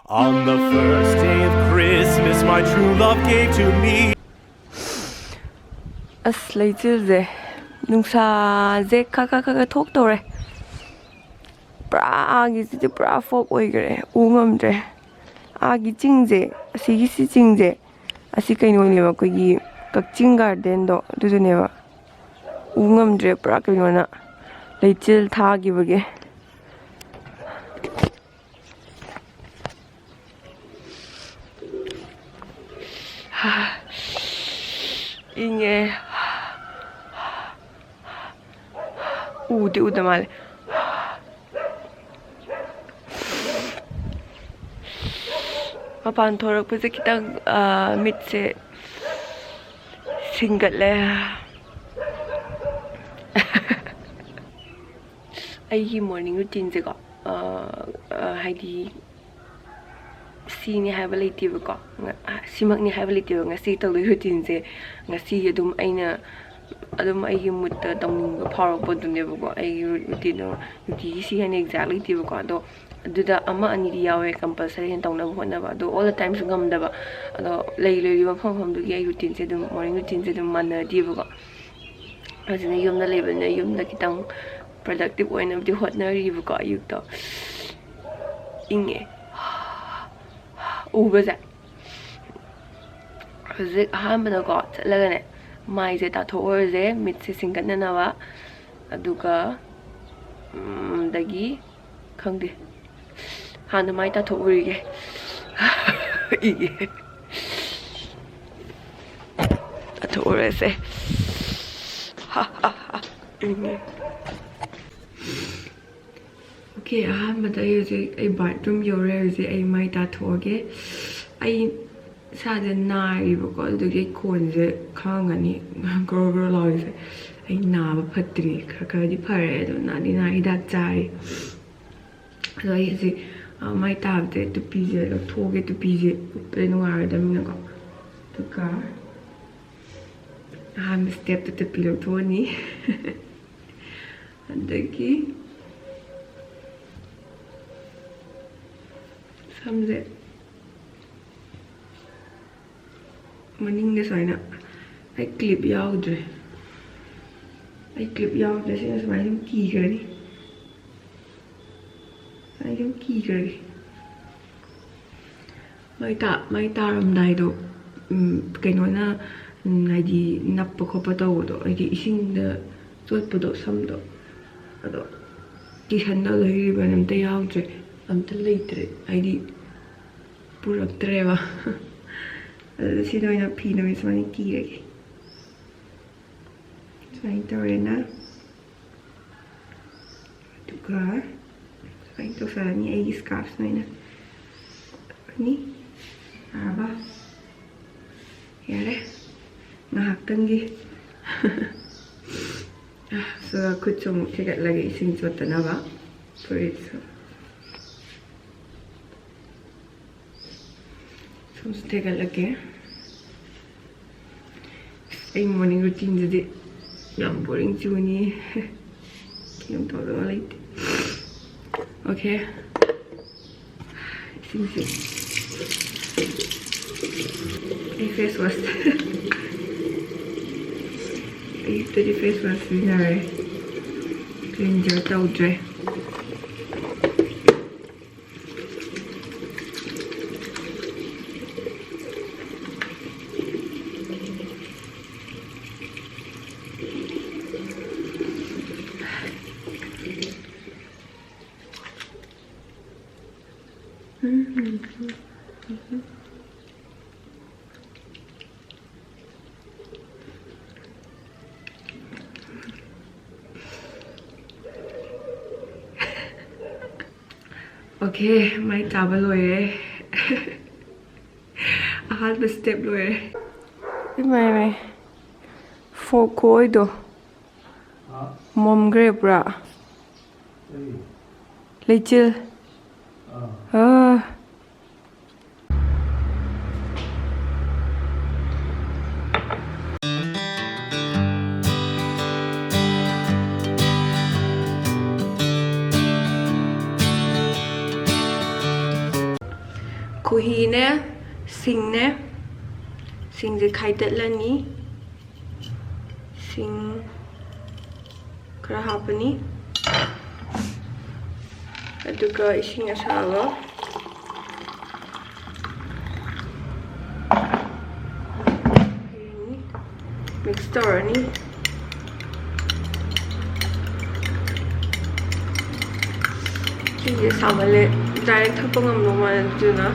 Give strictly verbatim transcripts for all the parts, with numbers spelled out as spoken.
On the first day of Christmas, my true love gave to me. ꯑꯁ, ꯂꯩꯆꯤꯜꯁꯦ, ꯅꯨꯡꯁꯥꯁꯦ ꯈꯔ ꯈꯔ ꯈꯔ ꯈꯔ ꯊꯣꯛꯇꯧꯔꯦ꯫ ꯄꯨꯔꯥ ꯑꯥꯒꯤꯁꯤꯗꯤ ꯄꯨꯔꯥ ꯐꯣꯛ ꯑꯣꯏꯈ꯭ꯔꯦ, ꯎ ꯉꯝꯗ꯭ꯔꯦ꯫ ꯑꯥꯒꯤ ꯆꯤꯡꯁꯦ, ꯑꯁꯤꯒꯤ ꯁꯤ ꯆꯤꯡꯁꯦ, ꯑꯁꯤ ꯀꯩꯅꯣꯅꯦꯕ, ꯑꯩꯈꯣꯏꯒꯤ ꯀꯛꯆꯤꯡ ꯒꯥꯔꯗꯦꯟꯗꯣ, ꯑꯗꯨꯗꯨꯅꯦꯕ꯫ ꯎ ꯉꯝꯗ꯭ꯔꯦ, ꯄꯨꯔꯥ ꯀꯩꯅꯣꯅ ꯂꯩꯆꯤꯜ ꯊꯥꯈꯤꯕꯒꯤ꯫ ꯏꯪꯉꯦ꯫ ꯎꯗꯤ ꯎꯗ ꯃꯥꯜꯂꯦ꯫ ꯃꯄꯥꯟ ꯊꯣꯔꯛꯄꯁꯦ ꯈꯤꯇꯪ, ꯑ, ꯃꯤꯠꯁꯦ ꯁꯤꯡꯒꯠꯂꯦ꯫ ꯑꯩꯒꯤ ꯃꯣꯔꯅꯤꯡ ꯔꯨꯇꯤꯟꯁꯦꯀꯣ, ꯑ, ꯑ, ꯍꯥꯏꯗꯤ ꯁꯤꯅꯤ ꯍꯥꯏꯕ ꯂꯩꯇꯦꯕꯀꯣ꯫ ꯉ-, ꯁꯤꯃꯛꯅꯤ ꯍꯥꯏꯕ ꯂꯩꯇꯦꯕ꯫ ꯉꯁꯤ ꯇꯧꯗꯣꯏ ꯔꯨꯇꯤꯟꯁꯦ ꯉꯁꯤ ꯑꯗꯨꯝ ꯑꯩꯅ ꯑꯗꯨꯝ ꯑꯩꯒꯤ ꯃꯨꯠꯇ ꯇꯧꯅꯤꯡꯕ ꯐꯥꯎꯔꯛꯄꯗꯨꯅꯦꯕꯀꯣ꯫ ꯑꯩꯒꯤ ꯔꯨ-, ꯔꯨꯇꯤꯟꯒꯤ ꯁꯤ ꯍꯥꯏꯅ ꯑꯦꯛꯖꯦꯛ ꯂꯩꯇꯦꯕꯀꯣ꯫ ꯑꯗꯣ ꯑꯗꯨꯗ ꯑꯃ ꯑꯅꯤꯗꯤ ꯌꯥꯎꯋꯦ ꯀꯝꯄꯜꯁꯔꯤ ꯍꯦꯟꯅ ꯇꯧꯅꯕ ꯍꯣꯠꯅꯕ꯫ ꯑꯗꯣ all the timeꯁꯨ ꯉꯝꯗꯕ꯫ ꯑꯗꯣ ꯂꯩ ꯂꯩꯔꯤꯕ ꯃꯐꯝ ꯃꯐꯝꯗꯨꯒꯤ ꯑꯩ ꯔꯨꯇꯤꯟꯁꯦ ꯑꯗꯨꯝ, ꯃꯣꯔꯅꯤꯡ ꯔꯨꯇꯤꯟꯁꯦ ꯑꯗꯨꯝ ꯃꯥꯟꯅꯗꯦꯕꯀꯣ꯫ ꯑꯗꯨꯅ ꯌꯨꯝꯗ ꯂꯩꯕꯅꯤꯅ ꯌꯨꯝꯗ ꯈꯤꯇꯪ ꯄ꯭ꯔꯗꯛꯇꯤꯞ ꯑꯣꯏꯅꯕꯗꯤ ꯍꯣꯠꯅꯔꯤꯕꯀꯣ ꯑꯌꯨꯛꯇꯣ꯫ ꯏꯪꯉꯦ꯫ ꯎꯕꯁꯦ꯫ ꯍꯧꯖꯤꯛ ꯑꯍꯥꯟꯕꯗꯀꯣ ꯆꯠꯂꯒꯅꯦ, ꯃꯥꯏꯁꯦ ꯇꯥꯊꯣꯛꯎꯔꯁꯦ, ꯃꯤꯠꯁꯦ ꯁꯤꯡꯒꯠꯅꯅꯕ꯫ ꯑꯗꯨꯒ, ꯎꯝ, ꯑꯗꯒꯤ ꯈꯪꯗꯦ, ꯍꯥꯟꯅ ꯃꯥꯏ ꯇꯥꯊꯣꯛꯎꯔꯤꯒꯦ꯫ ꯏꯒꯦ꯫ ꯇꯥꯊꯣꯛꯎꯔꯁꯦ꯫ ꯏꯪꯉꯦ꯫ ꯑꯣꯀꯦ, ꯑꯍꯥꯟꯕꯗ ꯑꯩ ꯍꯧꯖꯤꯛ ꯑꯩ ꯕꯥꯠꯔꯨꯝ ꯌꯧꯔꯦ꯫ ꯍꯧꯖꯤꯛ ꯑꯩ ꯃꯥꯏ ꯇꯥꯊꯣꯛꯑꯒꯦ꯫ ꯑꯩ ꯏꯁꯥꯁꯦ ꯅꯥꯔꯤꯕꯀꯣ, ꯑꯗꯨꯗꯨꯒꯤ ꯑꯩ ꯈꯣꯟꯁꯦ ꯈꯪꯉꯝꯒꯅꯤ, ꯒ꯭ꯔꯣ ꯒ꯭ꯔꯣ ꯂꯥꯎꯔꯤꯁꯦ꯫ ꯑꯩ ꯅꯥꯕ ꯐꯠꯇ꯭ꯔꯤ, ꯈꯔ ꯈꯔꯗꯤ ꯐꯔꯦ, ꯑꯗꯣ ꯅꯥꯗꯤ ꯅꯥꯏ, ꯍꯤꯗꯥꯛ ꯆꯥꯔꯤ꯫ ꯑꯗꯣ ꯑꯩ ꯍꯧꯖꯤꯛ, ꯑ, ꯃꯥꯏ ꯇꯥꯕꯁꯦ, ꯇꯨꯄꯤꯁꯦ ꯂꯧꯊꯣꯛꯑꯒꯦ, ꯇꯨꯄꯤꯁꯦ ꯎꯞꯄꯗ ꯅꯨꯡꯉꯥꯏꯔꯣꯏꯗꯕꯅꯤꯅꯀꯣ꯫ ꯑꯗꯨꯒ, ꯑꯍꯥꯟꯕ ꯁ꯭ꯇꯦꯞꯇ ꯇꯨꯄꯤ ꯂꯧꯊꯣꯛꯑꯅꯤ꯫ ꯑꯗꯒꯤ ꯁꯝꯁꯦ ꯃꯅꯤꯡꯗ ꯁꯨꯃꯥꯏꯅ, ꯑꯩ ꯀ꯭ꯂꯤꯞ ꯌꯥꯎꯗ꯭ꯔꯦ꯫ ꯑꯩ ꯀ꯭ꯂꯤꯞ ꯌꯥꯎꯗ꯭ꯔꯦ꯫ ꯁꯤꯅ ꯁꯨꯃꯥꯏꯅ ꯑꯗꯨꯝ ꯀꯤꯈ꯭ꯔꯅꯤ꯫ ꯁꯨꯃꯥꯏꯅ ꯑꯗꯨꯝ ꯀꯤꯈ꯭ꯔꯒꯦ꯫ ꯃꯥꯏ ꯇꯥ-, ꯃꯥꯏ ꯇꯥꯔꯝꯗꯥꯏꯗꯣ, ꯎꯝ, ꯀꯩꯅꯣꯅ, ꯎꯝ, ꯍꯥꯏꯗꯤ ꯅꯞꯄ ꯈꯣꯠꯄ ꯇꯧꯕꯗꯣ, ꯍꯥꯏꯗꯤ ꯏꯁꯤꯡꯗ ꯆꯣꯠꯄꯗꯣ, ꯁꯝꯗꯣ, ꯑꯗꯣ ꯀꯤꯁꯟꯗ ꯂꯩꯔꯤꯕꯅ ꯑꯝꯇ ꯌꯥꯎꯗ꯭ꯔꯦ, ꯑꯝꯇ ꯂꯩꯇ꯭ꯔꯦ, ꯍꯥꯏꯗꯤ ꯄꯨꯔꯛꯇ꯭ꯔꯦꯕ꯫ ꯑꯗꯨꯗ ꯁꯤꯗ ꯑꯣꯏꯅ ꯐꯤꯅ ꯑꯣꯏꯅ ꯁꯨꯃꯥꯏꯅ ꯀꯤꯔꯒꯦ꯫ ꯁꯨꯃꯥꯏꯅ ꯇꯧꯔꯦꯅ꯫ ꯑꯗꯨꯒ ꯁꯨꯃꯥꯏꯅ ꯇꯧꯁꯜꯂꯅꯤ꯫ ꯑꯩꯒꯤ ꯁ꯭ꯀꯥꯔꯐꯁꯤꯅ ꯑꯣꯏꯅ ꯇꯧꯔꯅꯤ꯫ ꯌꯥꯔꯕ? ꯌꯥꯔꯦ꯫ ꯉꯥꯏꯍꯥꯛꯇꯪꯒꯤ꯫ ꯑꯗꯨꯒ ꯈꯨꯠꯁꯨ ꯑꯃꯨꯛ ꯊꯦꯡꯒꯠꯂꯒꯦ, ꯏꯁꯤꯡ ꯆꯣꯠꯇꯅꯕ꯫ ꯐꯨꯔꯤꯠꯁꯨ꯫ ꯁꯣꯝꯁꯨ ꯊꯦꯡꯒꯠꯂꯛꯀꯦ꯫ ꯑꯩ morning routineꯁꯤꯗꯤ ꯌꯥꯝ boring ꯆꯨꯅꯤ꯫ ꯀꯩꯝ ꯇꯧꯗꯕ ꯂꯩꯇꯦ꯫ Okay꯫ ꯏꯁꯤꯡꯁꯦ꯫ ꯑꯩ face wash꯫ ꯑꯌꯨꯛꯇꯗꯤ face wash ꯁꯤꯖꯤꯟꯅꯔꯦ꯫ Cleanser ꯇꯧꯗ꯭ꯔꯦ꯫ Okay, ꯃꯥꯏ ꯇꯥꯕ ꯂꯣꯏꯔꯦ꯫ ꯑꯍꯥꯟꯕ step ꯂꯣꯏꯔꯦ꯫ ꯏꯃꯥꯏ, ꯏꯃꯥꯏ꯫ Fog ꯈꯨꯑꯣꯏꯗꯣ꯫ ꯃꯝꯈ꯭ꯔꯦ ꯄꯨꯔꯥ꯫ ꯂꯩꯆꯤꯜ꯫ ꯑꯥ꯫ ꯈꯣꯏꯍꯤꯅꯦ, ꯁꯤꯡꯅꯦ, ꯁꯤꯡꯁꯦ ꯈꯥꯏꯗꯠꯂꯅꯤ꯫ ꯁꯤꯡ ꯈꯔ ꯍꯥꯞꯄꯅꯤ, ꯑꯗꯨꯒ ꯏꯁꯤꯡ ꯑꯁꯥꯕ꯫ Mix ꯇꯧꯔꯅꯤ꯫ ꯏꯁꯤꯡꯁꯦ ꯁꯥꯃꯜꯂꯦ, direct ꯊꯛꯄ ꯉꯝꯗꯧ ꯃꯥꯜꯂꯦ, ꯑꯗꯨꯅ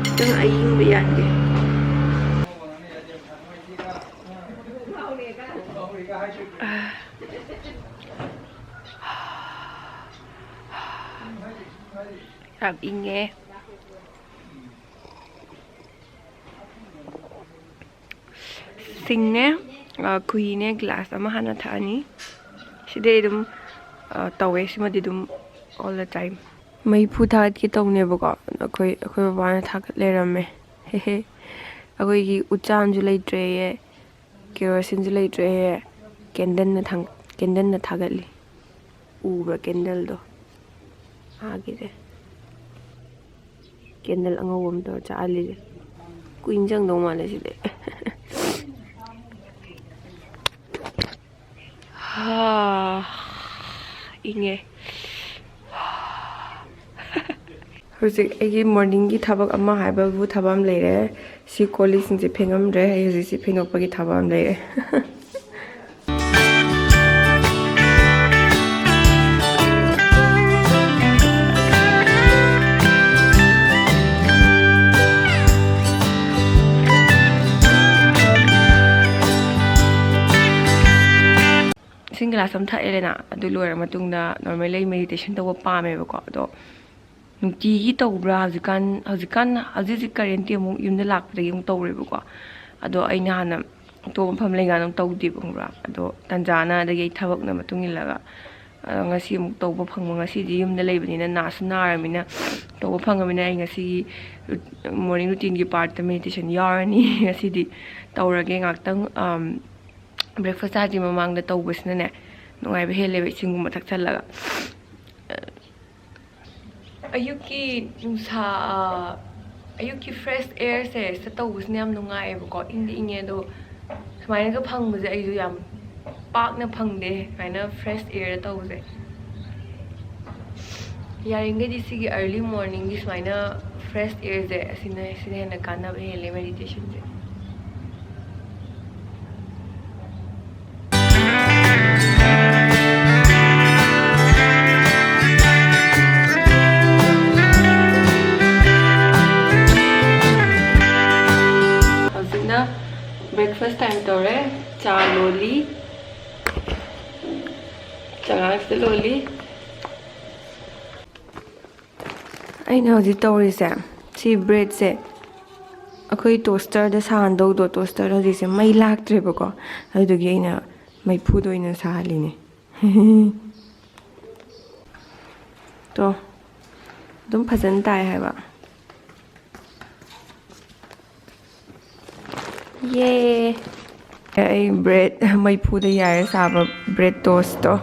ꯈꯤꯇꯪ ꯑꯏꯪꯕ ꯌꯥꯟꯒꯦ꯫ ꯌꯥꯝ ꯏꯪꯉꯦ꯫ ꯁꯤꯡꯅꯦ, ꯑ, ꯈꯣꯏꯍꯤꯅꯦ, glass ꯑꯃ ꯍꯥꯟꯅ ꯊꯛꯑꯅꯤ꯫ ꯁꯤꯗꯤ ꯑꯗꯨꯝ, ꯑ, ꯇꯧꯋꯦ, ꯁꯤꯃꯗꯤ ꯑꯗꯨꯝ all the time꯫ ꯃꯩꯐꯨ ꯊꯥꯒꯠꯀꯦ ꯇꯧꯅꯦꯕꯀꯣ, ꯑꯗꯣ ꯑꯩꯈꯣꯏ, ꯑꯩꯈꯣꯏ ꯕꯕꯥꯅ ꯊꯥꯒꯠ ꯂꯩꯔꯝꯃꯦ꯫ ꯑꯩꯈꯣꯏꯒꯤ ꯎꯆꯥꯟꯁꯨ ꯂꯩꯇ꯭ꯔꯦꯌꯦ, ꯀꯦꯔꯣꯁꯤꯟꯁꯨ ꯂꯩꯇ꯭ꯔꯦꯌꯦ꯫ Candleꯅ ꯊꯥꯡ-, candleꯅ ꯊꯥꯒꯠꯂꯤ꯫ ꯎꯕ꯭ꯔꯥ candleꯗꯣ? ꯃꯥꯒꯤꯁꯦ꯫ Candle ꯑꯉꯧꯕ ꯑꯃ ꯇꯧꯔ ꯆꯥꯛꯍꯜꯂꯤꯁꯦ꯫ ꯀꯨꯏꯅ ꯆꯪꯗꯧ ꯃꯥꯜꯂꯦ ꯁꯤꯗꯤ꯫ ꯍꯥ, ꯏꯪꯉꯦ꯫ ꯍꯧꯖꯤꯛ ꯑꯩꯒꯤ morningꯒꯤ ꯊꯕꯛ ꯑꯃ ꯍꯥꯏꯕꯕꯨ ꯊꯕꯛ ꯑꯃ ꯂꯩꯔꯦ꯫ ꯁꯤ ꯀꯣꯜ ꯂꯤꯛꯁꯤꯡꯁꯦ ꯐꯦꯡꯉꯝꯗ꯭ꯔꯦ꯫ ꯑꯩ ꯍꯧꯖꯤꯛ ꯁꯤ ꯐꯦꯡꯗꯣꯛꯄꯒꯤ ꯊꯕꯛ ꯑꯃ ꯂꯩꯔꯦ꯫ ꯏꯁꯤꯡ glass ꯑꯃ ꯊꯛꯑꯦꯗꯅ, ꯑꯗꯨ ꯂꯣꯏꯔ ꯃꯇꯨꯡꯗ normally ꯑꯩ meditation ꯇꯧꯕ ꯄꯥꯝꯃꯦꯕꯀꯣ, ꯑꯗꯣ ꯅꯨꯡꯇꯤꯒꯤ ꯇꯧꯕ꯭ꯔꯥ ꯍꯧꯖꯤꯛꯀꯥꯟ, ꯍꯧꯖꯤꯛꯀꯥꯟ, ꯍꯧꯖꯤꯛ ꯍꯧꯖꯤꯛ currentꯇꯤ ꯑꯃꯨꯛ ꯌꯨꯝꯗ ꯂꯥꯛꯄꯗꯒꯤ ꯑꯃꯨꯛ ꯇꯧꯔꯦꯕꯀꯣ꯫ ꯑꯗꯣ ꯑꯩꯅ ꯍꯥꯟꯅ ꯑꯇꯣꯞꯄ ꯃꯐꯝ ꯂꯩꯀꯥꯟꯗ ꯑꯃꯨꯛ ꯇꯧꯗꯦꯕ, ꯈꯪꯕ꯭ꯔꯥ? ꯑꯗꯣ ꯇꯟꯖꯥꯅ, ꯑꯗꯒꯤ ꯑꯩ ꯊꯕꯛꯅ ꯃꯇꯨꯡ ꯏꯜꯂꯒ, ꯑꯗꯣ ꯉꯁꯤ ꯑꯃꯨꯛ ꯇꯧꯕ ꯐꯪꯕ, ꯉꯁꯤꯗꯤ ꯌꯨꯝꯗ ꯂꯩꯕꯅꯤꯅ, ꯅꯥꯁꯨ ꯅꯥꯔꯕꯅꯤꯅ ꯇꯧꯕ ꯐꯪꯉꯕꯅꯤꯅ, ꯑꯩ ꯉꯁꯤꯒꯤ ꯔꯨ-, morning routinegꯤ partꯇ meditation ꯌꯥꯎꯔꯅꯤ ꯉꯁꯤꯗꯤ꯫ ꯇꯧꯔꯒꯦ ꯉꯥꯛꯇꯪ, ꯑꯝ, breakfast ꯆꯥꯗ꯭ꯔꯤ ꯃꯃꯥꯡꯗ ꯇꯧꯕꯁꯤꯅꯅꯦ ꯅꯨꯡꯉꯥꯏꯕ ꯍꯦꯜꯂꯦꯕ, ꯏꯁꯤꯡꯒꯨꯝꯕ ꯊꯛꯆꯜꯂꯒ꯫ ꯑꯌꯨꯛꯀꯤ ꯅꯨꯡꯁꯥ ꯑ, ꯑꯌꯨꯛꯀꯤ fresh airꯁꯦ ꯁꯤꯗ ꯇꯧꯕꯁꯤꯅ ꯌꯥꯝ ꯅꯨꯡꯉꯥꯏꯌꯦꯕꯀꯣ꯫ ꯏꯪꯗꯤ ꯏꯪꯉꯦ ꯑꯗꯣ ꯁꯨꯃꯥꯏꯅꯒ ꯐꯪꯕꯁꯦ ꯑꯩꯁꯨ ꯌꯥꯝ ꯄꯥꯛꯅ ꯐꯪꯗꯦ ꯁꯨꯃꯥꯏꯅ fresh air ꯇꯧꯕꯁꯦ꯫ ꯌꯥꯔꯤꯈꯩꯗꯤ ꯁꯤꯒꯤ early morningꯒꯤ ꯁꯨꯃꯥꯏꯅ fresh airꯁꯦ ꯑꯁꯤꯅ ꯁꯤꯅ ꯍꯦꯟꯅ ꯀꯥꯟꯅꯕ ꯍꯦꯜꯂꯦ meditationꯁꯦ꯫ ꯍꯧꯖꯤꯛꯅ breakfast time ꯇꯧꯔꯦ꯫ ꯆꯥ ꯂꯣꯜꯂꯤ꯫ ꯆꯉꯥꯡꯁꯤꯗ ꯂꯣꯜꯂꯤ꯫ ꯑꯩꯅ ꯍꯧꯖꯤꯛ ꯇꯧꯔꯤꯁꯦ, ꯁꯤ breadꯁꯦ ꯑꯩꯈꯣꯏ toasterꯗ ꯁꯥꯍꯟꯗꯧꯗꯣ, toasterꯗ ꯍꯧꯖꯤꯛꯁꯦ ꯃꯩ ꯂꯥꯛꯇ꯭ꯔꯦꯕꯀꯣ, ꯑꯗꯨꯗꯨꯒꯤ ꯑꯩꯅ ꯃꯩꯐꯨꯗ ꯑꯣꯏꯅ ꯁꯥꯍꯜꯂꯤꯅꯦ꯫ ꯇꯣ, ꯑꯗꯨꯝ ꯐꯖꯅ ꯇꯥꯏ ꯍꯥꯏꯕ꯫ ꯌꯦ! ꯑꯩ bread, ꯃꯩꯐꯨꯗ ꯌꯥꯏꯔ ꯁꯥꯕ bread toastꯇꯣ꯫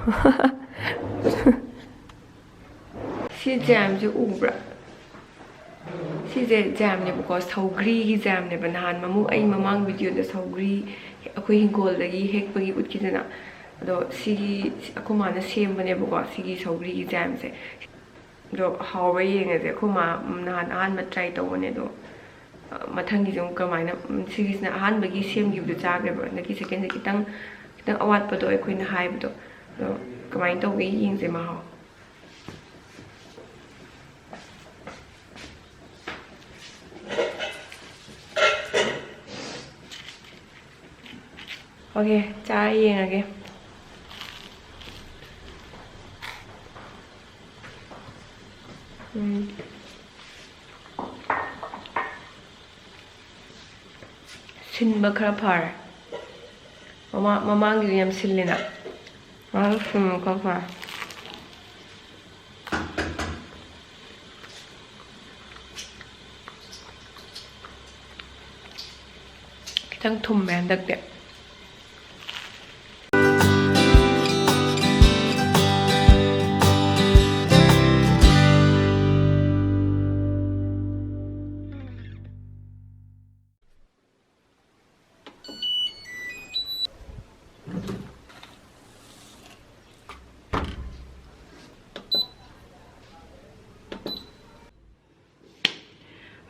ꯁꯤ jamꯁꯦ ꯎꯕ꯭ꯔꯥ? ꯁꯤꯁꯦ jamꯅꯦꯕꯀꯣ, ꯁꯧꯒ꯭ꯔꯤꯒꯤ jamꯅꯦꯕ꯫ ꯅꯍꯥꯟ ꯃꯃꯨꯛ ꯑꯩ ꯃꯃꯥꯡ videoꯗ ꯁꯧꯒ꯭ꯔꯤ ꯑꯩꯈꯣꯏ ꯍꯤꯡꯒꯣꯜꯗꯒꯤ ꯍꯦꯛꯄꯒꯤ ꯎꯠꯈꯤꯗꯅ꯫ ꯑꯗꯣ ꯁꯤꯒꯤ ꯑꯩꯈꯣꯏ ꯃꯥꯅ ꯁꯦꯝꯕꯅꯦꯕꯀꯣ, ꯁꯤꯒꯤ ꯁꯧꯒ꯭ꯔꯤꯒꯤ jamꯁꯦ꯫ ꯑꯗꯣ ꯍꯥꯎꯕ꯭ꯔꯥ ꯌꯦꯡꯉꯁꯦ꯫ ꯑꯩꯈꯣꯏ ꯃꯥ ꯅꯍꯥꯟ ꯑꯍꯥꯟꯕ try ꯇꯧꯕꯅꯦ, ꯑꯗꯣ, ꯑ, ꯃꯊꯪꯒꯤꯁꯦ ꯑꯃꯨꯛ ꯀꯃꯥꯏꯅ, ꯎꯝ, ꯁꯤꯒꯤꯁꯤꯅ ꯑꯍꯥꯟꯕꯒꯤ ꯁꯦꯝꯈꯤꯕꯗꯣ ꯆꯥꯈ꯭ꯔꯦꯕ꯫ ꯍꯟꯗꯛꯀꯤ secondꯁꯦ ꯈꯤꯇꯪ, ꯈꯤꯇꯪ ꯑꯋꯥꯠꯄꯗꯣ ꯑꯩꯈꯣꯏꯅ ꯍꯥꯏꯕꯗꯣ꯫ ꯑꯗꯣ ꯀꯃꯥꯏꯅ ꯇꯧꯒꯦ ꯌꯦꯡꯁꯦ ꯃꯍꯥꯎ꯫ Okay, ꯆꯥꯔ ꯌꯦꯡꯉꯒꯦ꯫ ꯎꯝ꯫ ꯁꯤꯟꯕ ꯈꯔ ꯐꯔꯦ꯫ ꯃꯃꯥ-, ꯃꯃꯥꯡꯒꯤꯗꯤ ꯌꯥꯝ ꯁꯤꯜꯂꯤꯅ꯫ ꯃꯥꯁꯨ ꯁꯤꯟꯕ ꯈꯔ ꯐꯔꯦ꯫ ꯈꯤꯇꯪ ꯊꯨꯝꯃꯦ ꯍꯟꯗꯛꯇꯤ꯫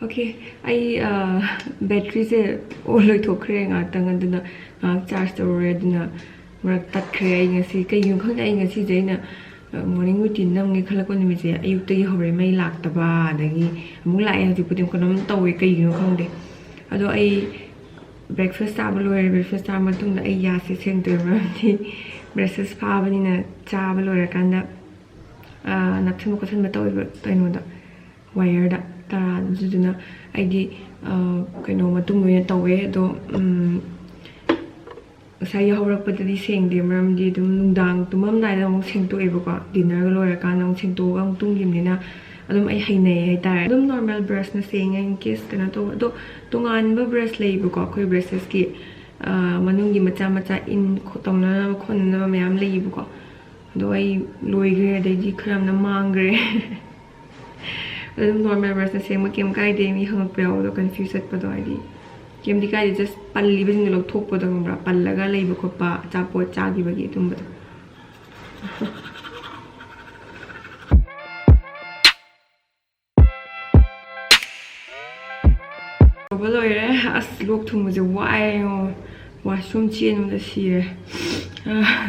ꯑꯣꯀꯦ, ꯑꯩ ꯕꯦꯇ꯭ꯔꯤꯁꯦ ꯑꯣ ꯂꯣꯏꯊꯣꯛꯈ꯭ꯔꯦ ꯉꯥꯏꯍꯥꯛꯇꯪ, ꯑꯗꯨꯅ ꯉꯥꯏꯍꯥꯛ ꯆꯥꯔꯖ ꯇꯧꯔꯨꯔꯦ, ꯑꯗꯨꯅ ꯃꯔꯛ ꯇꯠꯈ꯭ꯔꯦ꯫ ꯑꯩ ꯉꯁꯤ ꯀꯩꯒꯤꯅꯣ ꯈꯪꯗꯦ, ꯑꯩ ꯉꯁꯤꯁꯦ ꯑꯩꯅ ꯃꯣꯔꯅꯤꯡ ꯔꯨꯇꯤꯟ ꯅꯝꯒꯦ ꯈꯜꯂꯛꯄ ꯅꯨꯃꯤꯠꯁꯦ ꯑꯌꯨꯛꯇꯒꯤ ꯍꯧꯔꯦ, ꯃꯩ ꯂꯥꯛꯇꯕ, ꯑꯗꯒꯤ ꯑꯃꯨꯛ ꯂꯥꯛꯑꯦ, ꯍꯧꯖꯤꯛꯄꯨꯗꯤ ꯑꯃꯨꯛ ꯀꯩꯅꯣꯝ ꯇꯧꯋꯦ, ꯀꯩꯒꯤꯅꯣ ꯈꯪꯗꯦ꯫ ꯑꯗꯣ ꯑꯩ ꯕ꯭ꯔꯦꯛꯐꯥꯁ ꯆꯥꯕ ꯂꯣꯏꯔꯦ꯫ ꯕ꯭ꯔꯦꯛꯐꯥꯁ ꯆꯥꯕ ꯃꯇꯨꯡꯗ ꯑꯩ ꯌꯥꯁꯦ ꯁꯦꯡꯗꯣꯛꯑꯦ, ꯃꯔꯝꯗꯤ ꯕ꯭ꯔꯦꯛꯐꯥꯁ ꯐꯥꯕꯅꯤꯅ ꯆꯥꯕ ꯂꯣꯏꯔꯀꯥꯟꯗ ꯅꯞꯁꯟꯕ ꯈꯣꯠꯆꯟꯕ ꯇꯧꯋꯦꯕ ꯀꯩꯅꯣꯗ, ꯋꯥꯌꯔꯗ ꯇꯔꯥ꯫ ꯑꯗꯨꯗꯨꯅ ꯑꯩꯗꯤ ꯀꯩꯅꯣ ꯃꯇꯨꯡ ꯑꯣꯏꯅ ꯇꯧꯋꯦ꯫ ꯑꯗꯣ ꯉꯁꯥꯏ ꯌꯥꯍꯧꯔꯛꯄꯗꯗꯤ ꯁꯦꯡꯗꯦ, ꯃꯔꯝꯗꯤ ꯑꯗꯨꯝ ꯅꯨꯡꯗꯥꯡ ꯇꯨꯝꯃꯝꯗꯥꯏꯗ ꯑꯃꯨꯛ ꯁꯦꯡꯗꯣꯛꯑꯦꯕꯀꯣ, ꯗꯤꯟꯅꯔꯒ ꯂꯣꯏꯔꯀꯥꯟꯗ ꯑꯃꯨꯛ ꯁꯦꯡꯗꯣꯛꯑꯒ ꯑꯃꯨꯛ ꯇꯨꯝꯈꯤꯕꯅꯤꯅ ꯑꯗꯨꯝ ꯑꯩ ꯍꯩꯅꯩ ꯍꯥꯏꯇꯥꯔꯦ꯫ ꯑꯗꯨꯝ ꯅꯣꯔꯃꯦꯜ ꯕ꯭ꯔꯁꯅ ꯁꯦꯡꯉꯦ꯫ ꯏꯟ ꯀꯦꯁ ꯀꯩꯅꯣ ꯇꯧꯕ, ꯑꯗꯣ ꯇꯣꯉꯥꯟꯕ ꯕ꯭ꯔꯁ ꯂꯩꯕꯀꯣ ꯑꯩꯈꯣꯏ ꯕ꯭ꯔꯁꯦꯁꯀꯤ, ꯃꯅꯨꯡꯒꯤ ꯃꯆꯥ ꯃꯆꯥ ꯏꯟ ꯇꯧꯅꯅꯕ ꯈꯣꯠꯅꯅꯕ ꯃꯌꯥꯝ ꯂꯩꯌꯦꯕꯀꯣ꯫ ꯑꯗꯣ ꯑꯩ ꯂꯣꯏꯈ꯭ꯔꯦ, ꯑꯗꯩꯗꯤ ꯈꯔ ꯑꯃꯅ ꯃꯥꯡꯈ꯭ꯔꯦ꯫ ꯑꯗꯨꯝ ꯅꯣꯔꯃꯦꯜ ꯕ꯭ꯔꯁꯅ ꯁꯦꯡꯕ ꯀꯩꯝ ꯀꯥꯏꯗꯦ꯫ ꯃꯤ ꯍꯪꯉꯛꯄ ꯌꯥꯎꯕꯗꯣ, ꯀꯟꯐ꯭ꯌꯨꯁ ꯆꯠꯄꯗꯣ, ꯍꯥꯏꯗꯤ ꯀꯩꯝꯗꯤ ꯀꯥꯏꯗꯦ, ꯖꯁ ꯄꯜꯂꯤꯕꯁꯤꯡꯗꯣ ꯂꯧꯊꯣꯛꯄꯗꯣ, ꯈꯪꯕ꯭ꯔꯥ? ꯄꯜꯂꯒ ꯂꯩꯕ ꯈꯣꯠꯄ, ꯑꯆꯥꯄꯣꯠ ꯆꯥꯈꯤꯕꯒꯤ ꯑꯗꯨꯝꯕꯗꯣ꯫ ꯇꯧꯕ ꯂꯣꯏꯔꯦ꯫ ꯑꯁ, ꯂꯣꯛ ꯊꯨꯡꯕꯁꯦ ꯋꯥꯏꯌꯦ ꯉꯣ꯫ ꯋꯥꯁꯔꯨꯝ ꯆꯦꯟꯕꯗ ꯁꯤꯔꯦ꯫ ꯑꯥ꯫